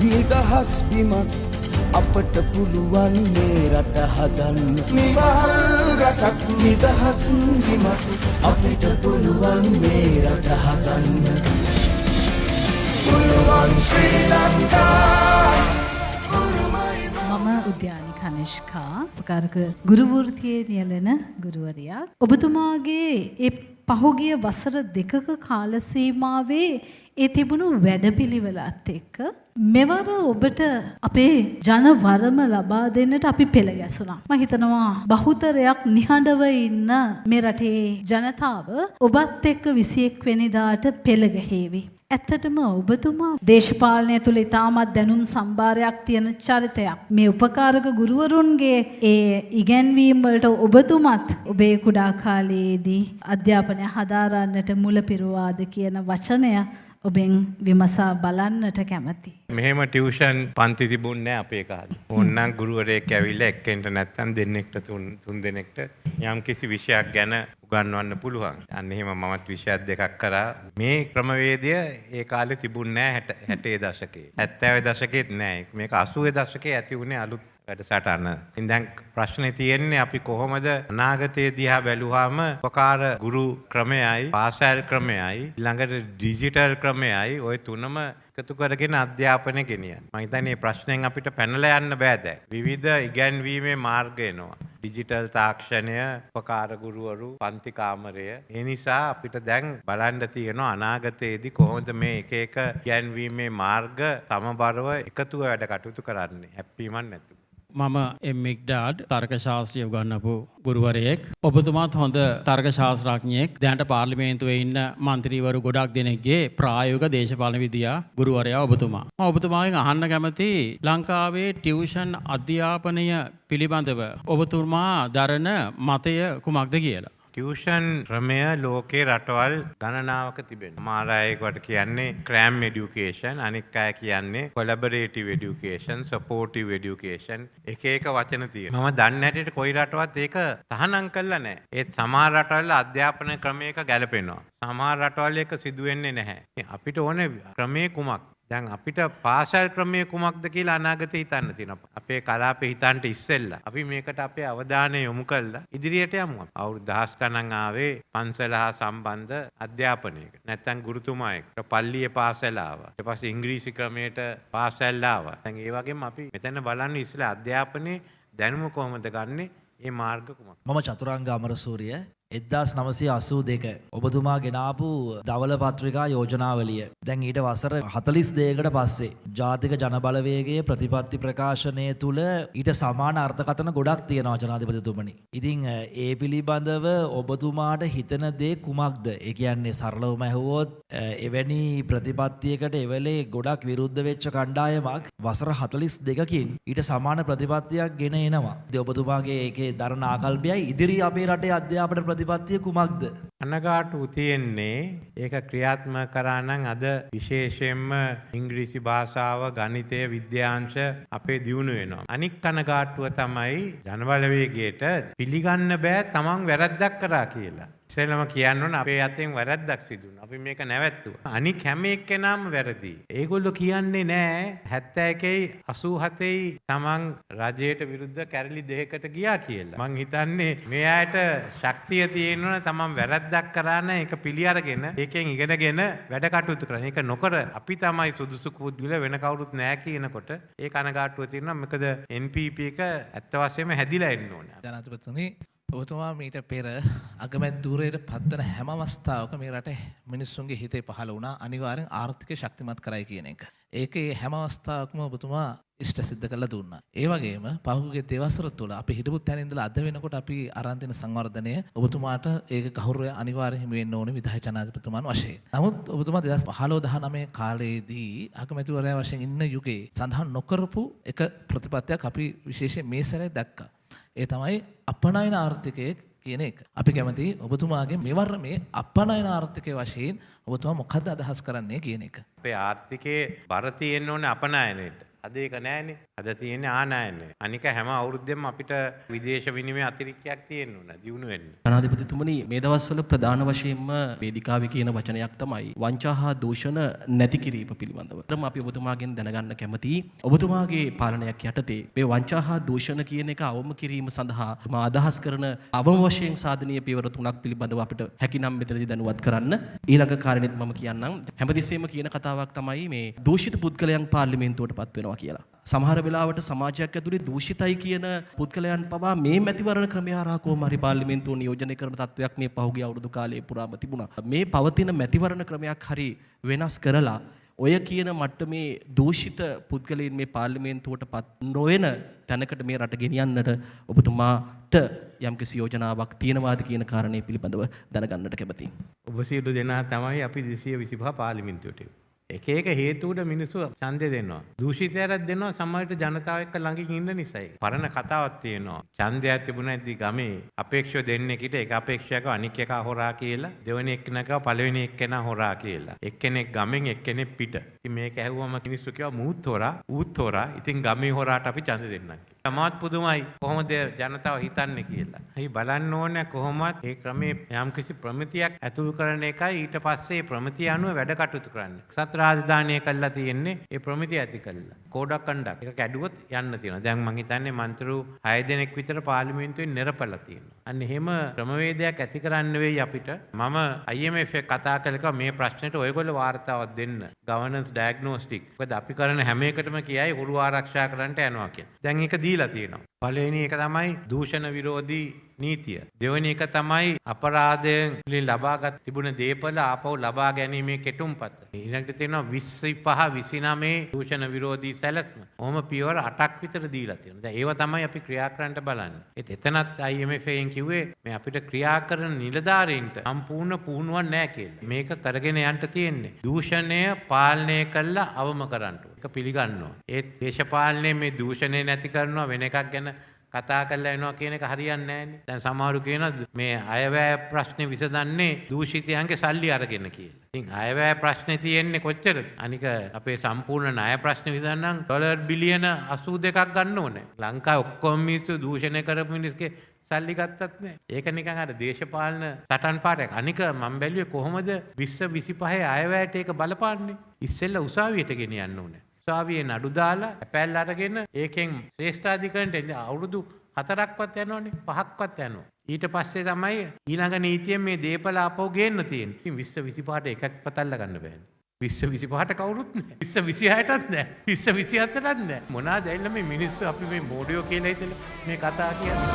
නිදහස් බිමක් අපට පුළුවන් මේ රට හදන්න. නිවහල් රටක් නිදහස් බිමක් අපිට පුළුවන් මේ රට හදන්න. පුළුවන් ශ්‍රී ලංකා. මම උද්‍යානි කනිෂ්කා, උපකාරක ගුරු වෘත්තියේ නියැලෙන ගුරුවරියක්. ඔබතුමාගේ ඒ පහුගිය වසර 2ක කාල සීමාවේ ඒ තිබුණු වැඩපිළිවෙලත් එක්ක මෙවර ඔබට අපේ ජනවරම ලබා දෙන්නට අපි පෙළ ගැසුණා. මම හිතනවා බහුතරයක් නිහඬව ඉන්න මේ රටේ ජනතාව ඔබත් එක්ක 21 වෙනිදාට පෙළ ගැහේවි. ඇත්තටම ඔබතුමා දේශපාලනය තුළ ඉතාමත් දැනුම් සම්භාරයක් තියෙන චරිතයක්. මේ උපකාරක ගුරුවරුන්ගේ ඒ ඉගැන්වීම් වලට ඔබතුමත් ඔබේ කුඩා කාලයේදී අධ්‍යාපනය හදාරන්නට මුල පිරුවාද කියන වචනය ඔබෙන් විමසා බලන්නට කැමතියි. මෙහෙම ටියුෂන් පන්ති තිබුණේ නෑ අපේ කාලේ. ඕන්නම් ගුරුවරයෙක් ඇවිල්ලා එක්කෙනෙක්ට නැත්තම් දෙන්නෙක්ට තුන් දෙනෙක්ට යම් කිසි විෂයක් ගැන උගන්වන්න පුළුවන්. අන්න එහෙම මමත් විෂයක් දෙකක් කරා. මේ ක්‍රමවේදය ඒ කාලේ තිබුණේ නෑ 60 දශකයේ. 70 දශකයේත් නෑ. මේක 80 දශකයේ ඇති වුණේ අලුත් වැඩසටහන. ඉතින් දැන් ප්‍රශ්නේ තියෙන්නේ අපි කොහොමද අනාගතයේ දිහා බැලුවාම උපකාර ගුරු ක්‍රමයයි පාසල් ක්‍රමයයි ඊළඟට ඩිජිටල් ක්‍රමයයි ඔය තුනම එකතු කරගෙන අධ්‍යාපනය ගෙනියන්න. මම හිතන්නේ මේ ප්‍රශ්නෙන් අපිට පැනලා යන්න බෑ දැන්. විවිධ ඉගැන්වීමේ මාර්ග එනවා. ඩිජිටල් තාක්ෂණය, උපකාර ගුරුවරු, පන්ති කාමරය. ඒ නිසා අපිට දැන් බලන්න තියෙනවා අනාගතයේදී කොහොමද මේ එක එක ඉගැන්වීමේ මාර්ග සමබරව එකතුව වැඩ කටයුතු කරන්නේ. හැප්පීමක් නැතුව. මම එම් මික්ඩාඩ්, තර්ක ශාස්ත්‍රය උගන්වපු ගුරුවරයෙක්. ඔබතුමාත් හොඳ තර්ක ශාස්ත්‍රඥයෙක්. දැනට පාර්ලිමේන්තුවේ ඉන්න මන්ත්‍රීවරු ගොඩක් දෙනෙක්ගේ ප්‍රායෝගික දේශපාලන විද්‍යා ගුරුවරයා ඔබතුමා. මම ඔබතුමාගෙන් අහන්න කැමති ලංකාවේ ටියුෂන් අධ්‍යාපනය පිළිබඳව ඔබතුමා දරන මතය කුමක්ද කියලා. ටියුෂන් ක්‍රමය ලෝකේ රටවල් ගණනාවක තිබෙනවා. සමහර අය ඒකට කියන්නේ ක්‍රෑම් එඩියුකේෂන්, අනික් අය කියන්නේ කොලැබොරේටිව් එඩියුකේෂන්, සපෝටිව් එඩියුකේෂන්, එක එක වචන තියෙනවා. මම දන්නේ හැටියට කොයි රටවත් ඒක තහනම් කළා නෑ. ඒත් සමහර රටවල් අධ්‍යාපන ක්‍රමයක ගැලපෙනවා. සමහර රටවල් ඒක සිදු වෙන්නේ නැහැ. අපිට ඕනේ ක්‍රමයේ කුමක්? දැන් අපිට පාසල් ක්‍රමය කුමක්ද කියලා අනාගතේ හිතන්න තියෙනවා. අපේ කලාපේ හිතන්න ඉස්සෙල්ලා අපි මේකට අපේ අවධානය යොමු කරලා ඉදිරියට යමු. අවුරුදු දහස් ගණන් ආවේ පන්සල හා සම්බන්ධ අධ්‍යාපනයකට. නැත්තම් ගුරුතුමා එක්ක පල්ලියේ පාසල ආවා. ඊට පස්සේ ඉංග්‍රීසි ක්‍රමයට පාසල් ආවා. දැන් ඒ වගේම අපි මෙතන බලන්න ඉස්සෙල්ලා අධ්‍යාපනයේ දැනුම කොහොමද ගන්නෙ? ඒ මාර්ග කුමක්ද? මම චතුරංග අමරසූරිය. 1982 ඔබතුමා ගෙනාපු ධවල පත්‍රිකා යෝජනාවලිය. දැන් ඊට වසර 42කට පස්සේ ජාතික ජනබලවේගයේ ප්‍රතිපත්ති ප්‍රකාශනය තුල ඊට සමාන අර්ථකථන ගොඩක් තියෙනවා ජනාධිපතිතුමනි. ඉතින් ඒ පිළිබඳව ඔබතුමාට හිතෙන දේ කුමක්ද? ඒ කියන්නේ සරලවම ඇහුවොත් එවැනි ප්‍රතිපත්තියකට එවලේ ගොඩක් විරුද්ධ වෙච්ච කණ්ඩායමක් වසර 42කින් ඊට සමාන ප්‍රතිපත්තියක් ගෙන එනවා. ඉතින් ඔබතුමාගේ ඒකේ දරන ආකල්පයයි ඉදිරි අපේ රටේ අධ්‍යාපන ප්‍රතිපත්තිය කුමක්ද? කනගාටු තියෙන්නේ ඒක ක්‍රියාත්මක කරා නම් අද විශේෂයෙන්ම ඉංග්‍රීසි භාෂාව, ගණිතය, විද්‍යාංශ අපේ දියුණු වෙනවා. අනික් කනගාටුව තමයි ජනබලවේගයට පිළිගන්න බෑ තමන් වැරද්දක් කරා කියලා. ඉස්සෙල්ලම කියන්න ඕන අපේ අතෙන් වැරද්දක් සිදු වුණා. අපි මේක නැවැත්තුවා. අනික් හැම එක්කෙනාම වැරදි. ඒගොල්ලෝ කියන්නේ නෑ 71යි 87යි තමන් රජයට විරුද්ධ කැරලි දෙකකට ගියා කියලා. මං හිතන්නේ මේ අයට ශක්තිය තියෙනවනේ තමන් වැරද්දක් කරා නම් ඒක පිළි අරගෙන ඒකෙන් ඉගෙනගෙන වැඩ කටයුතු කරන්න. ඒක නොකර අපි තමයි සුදුසු පුද්ගල වෙන කවුරුත් නෑ කියනකොට ඒ කනගාටුව තියෙනවා. මොකද NPP එක ඇත්ත වශයෙන්ම හැදිලා එන්න ඕනේ. ජනාධිපතිතුමනි, ඔබතුමා මීට පෙර අගමැති ධූරයට පත්වන හැම අවස්ථාවකම මේ රටේ මිනිස්සුන්ගේ හිතේ පහළ වුණා අනිවාර්යෙන් ආර්ථිකය ශක්තිමත් කරයි කියන එක. ඒක ඒ හැම අවස්ථාවකම ඔබතුමා ඉෂ්ට සිද්ධ කරලා දුන්නා. ඒ වගේම පහුගිය දෙවසර තුළ අපි හිටපු තැන ඉඳලා අද වෙනකොට අපි අරන් තියෙන සංවර්ධනය ඔබතුමාට ඒක ගෞරවය අනිවාර්යෙන් හිමි වෙන්න ඕනේ විධායක ජනාධිපතිතුමන් වශයෙන්. නමුත් ඔබතුමා 2015 19 කාලයේදී අගමැතිවරයා වශයෙන් ඉන්න යුගයේ සඳහන් නොකරපු එක ප්‍රතිපත්තියක් අපි විශේෂයෙන් මේ සැරේ දැක්කා. ඒ තමයි අපනයන ආර්ථිකය කියන එක. අපි කැමති ඔබතුමාගේ මෙවර මේ අපනයන ආර්ථිකය වශයෙන් ඔබතුමා මොකද්ද අදහස් කරන්නේ කියන එක. අපේ ආර්ථිකයේ බර තියෙන්න ඕනේ අපනයනයට. අද ඒක නෑනේ. අද තියෙන්නේ ආනයනය. අනික හැම අවුරුද්දෙම අපිට විදේශ විනිමය අතිරික්තයක් තියෙන්න ඕන දියුණු වෙන්න. ජනාධිපතිතුමනි, මේ දවස්වල ප්‍රධාන වශයෙන්ම වේදිකාවේ කියන වචනයක් තමයි වංචා හා දූෂණ නැති කිරීම පිළිබඳව. ඊටම අපි ඔබතුමාගෙන් දැනගන්න කැමතියි. ඔබතුමාගේ පාලනයක් යටතේ මේ වංචා හා දූෂණ කියන එක අවම කිරීම සඳහා මා අදහස් කරන අවම වශයෙන් සාධනීය පියවර තුනක් පිළිබඳව අපිට හැකිනම් මෙතනදී දැනුවත් කරන්න. ඊළඟ කාරණෙත් මම කියන්නම්. හැමතිස්සෙම කියන කතාවක් තමයි මේ දූෂිත පුද්ගලයන් පාර්ලිමේන්තුවට පත් වෙනවා කියලා. සමහර වෙලාවට සමාජයක් ඇතුලේ දූෂිතයි කියන පුද්ගලයන් පවා මේ මැතිවරණ ක්‍රමය හරහා කොහොම හරි පාර්ලිමේන්තුව නියෝජනය කරන තත්ත්වයක් මේ පහුගිය අවුරුදු කාලයේ පුරාම තිබුණා. මේ පවතින මැතිවරණ ක්‍රමයක් හරි වෙනස් කරලා ඔය කියන මට්ටමේ දූෂිත පුද්ගලයන් මේ පාර්ලිමේන්තුවට පත් නොවන තැනකට මේ රට ගෙනියන්නට ඔබතුමාට යම්කිසි යෝජනාවක් තියෙනවාද කියන කාරණය පිළිබඳව දැනගන්නට කැමතියි. ඔබ සියලු දෙනා තමයි අපි 225 පාර්ලිමේන්තුවට. එක එක හේතු උඩ මිනිස්සු ඡන්දය දෙනවා. දූෂිතයටත් දෙනවා සමහර විට ජනතාව එක්ක ළඟින් ඉන්න නිසායි. පරණ කතාවක් තියෙනවා. ඡන්දයක් තිබුණා ඉතින් ගමේ අපේක්ෂව දෙන්නෙක්ට එක අපේක්ෂයක අනික් එක හොරා කියලා, දෙවෙනි එක්කෙනා පළවෙනි එක්කෙනා හොරා කියලා. එක්කෙනෙක් ගමෙන් එක්කෙනෙක් පිට. ඉතින් මේක ඇහුවම මිනිස්සු කිව්වා මූත් හොරා, ඌත් හොරා. ඉතින් ගමේ හොරාට අපි ඡන්ද දෙන්නම් කියලා. තමත් පුදුමයි කොහොමද ජනතාව හිතන්නේ කියලා. අපි බලන්න ඕනේ කොහොමත් ඒ ක්‍රමේ යම්කිසි ප්‍රමිතියක් ඇතුළු කරන එකයි ඊට පස්සේ ඒ ප්‍රමිතිය අනුව වැඩ කටයුතු කරන්න. එක්සත් රාජධානිය කළා තියෙන්නේ ඒ ප්‍රමිතිය ඇති කළා. කෝඩ් ඔෆ් කන්ඩක්ට් එක කැඩුවොත් යන්න තියෙනවා. දැන් මං හිතන්නේ මන්ත්‍රීවරු 6 දෙනෙක් විතර පාර්ලිමේන්තුවෙන් නිරපලා තියෙනවා. අන්න එහෙම ක්‍රමවේදයක් ඇති කරන්න වෙයි අපිට. මම IMF එක කතා කළා මේ ප්‍රශ්නෙට ඔයගොල්ලෝ වාර්තාවක් දෙන්න. ගවර්නන්ස් ඩයග්නොස්ටික්. මොකද අපි කරන හැම එකටම කියයි හොරු ආරක්ෂා කරන්නට යනවා කියලා. දැන් ඒක දීලා තියෙනවා. පළවෙනි එක තමයි දූෂණ විරෝධී නීතිය. දෙවෙනි එක තමයි අපරාධයෙන් ලබාගත් තිබුණ දේපල ආපහු ලබා ගැනීමේ කෙටුම්පත. ඊළඟට තියෙනවා 25 29 දූෂණ විරෝධී සැලැස්ම. ඔහොම පියවර 8ක් විතර දීලා තියෙනවා. දැන් ඒවා තමයි අපි ක්‍රියා කරන්නට බලන්නේ. ඒත් එතනත් IMF එකෙන් කිව්වේ මේ අපිට ක්‍රියා කරන නිලධාරීන්ට සම්පූර්ණ පුහුණුවක් නැහැ කියලා. මේක කරගෙන යන්න තියෙන්නේ. දූෂණය පාලනය කළා අවම කරන්න ඕනේ. ඒක පිළිගන්නවා. ඒත් දේශපාලනයේ මේ දූෂණය නැති කරනවා වෙන එකක් ගැන කතා කරලා එනවා කියන එක හරියන්නේ නැහැනේ. දැන් සමහරු කියනවා මේ අයවැය ප්‍රශ්නේ විසඳන්නේ දූෂිතයන්ගේ සල්ලි අරගෙන කියලා. ඉතින් අයවැය ප්‍රශ්නේ තියෙන්නේ කොච්චරද? අනික අපේ සම්පූර්ණ ණය ප්‍රශ්නේ විසඳන්න ඩොලර් බිලියන 82ක් ගන්න ඕනේ. ලංකාවේ ඔක්කොම මිනිස්සු දූෂණය කරපු මිනිස්ගේ සල්ලි ගත්තත් නෑ. ඒක නිකන් අර දේශපාලන සටන් පාඨයක්. අනික මම බැලුවේ කොහොමද 20 25 අයවැයට ඒක බලපාන්නේ? ඉස්සෙල්ලා උසාවියට ගෙනියන්න ඕනේ. උසාවියේ නඩු දාලා ඇපැල් අරගෙන ඒකෙන් ශ්‍රේෂ්ඨාධිකරණයට එන්නේ අවුරුදු 4ක්වත් යනවනේ 5ක්වත් යනවා. ඊට පස්සේ තමයි ඊළඟ නීතියෙන් මේ දේපල ආපහු ගේන්න තියෙන්නේ. ඉතින් 20 25ට එකක් පතල්ලා ගන්න බෑනේ. 20 25ට කවුරුත් නෑ. 20 26ටත් නෑ. 20 27ටත් නෑ. මොනවාද ඇවිල්ලා මේ මිනිස්සු අපි මේ මෝඩයෝ කියලා හිතලා මේ කතා කියන්නේ.